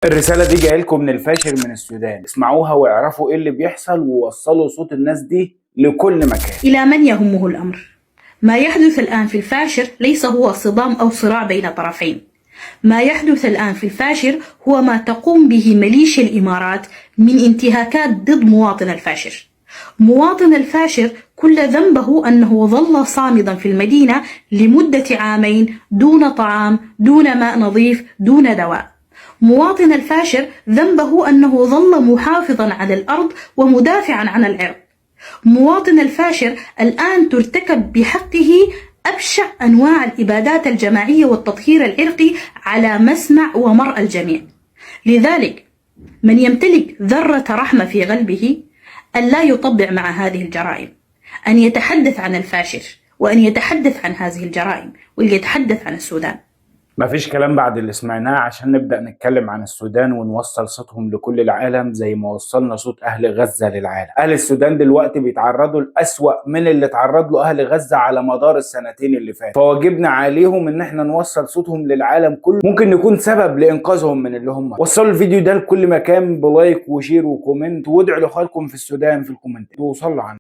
الرسالة دي جاية لكم من الفاشر من السودان، اسمعوها واعرفوا ايه اللي بيحصل ووصلوا صوت الناس دي لكل مكان. إلى من يهمه الأمر؟ ما يحدث الآن في الفاشر ليس هو صدام أو صراع بين طرفين. ما يحدث الآن في الفاشر هو ما تقوم به ميليشيا الإمارات من انتهاكات ضد مواطن الفاشر. مواطن الفاشر كل ذنبه أنه ظل صامدا في المدينة لمدة عامين دون طعام، دون ماء نظيف، دون دواء. مواطن الفاشر ذنبه أنه ظل محافظا على الأرض ومدافعا عن العرض. مواطن الفاشر الآن ترتكب بحقه أبشع أنواع الإبادات الجماعية والتطهير العرقي على مسمع ومرأى الجميع. لذلك من يمتلك ذرة رحمة في قلبه أن لا يطبع مع هذه الجرائم، أن يتحدث عن الفاشر وأن يتحدث عن هذه الجرائم وليتحدث عن السودان. مفيش كلام بعد اللي سمعناه عشان نبدأ نتكلم عن السودان ونوصل صوتهم لكل العالم زي ما وصلنا صوت أهل غزة للعالم. أهل السودان دلوقتي بيتعرضوا لأسوأ من اللي اتعرض له أهل غزة على مدار السنتين اللي فاتوا، فواجبنا عليهم إن احنا نوصل صوتهم للعالم كله، ممكن نكون سبب لإنقاذهم من اللي هم. وصلوا الفيديو ده لكل مكان ب like و share و comment، وادعوا لأخواتكم في السودان في ال comment، وصلوا عنه.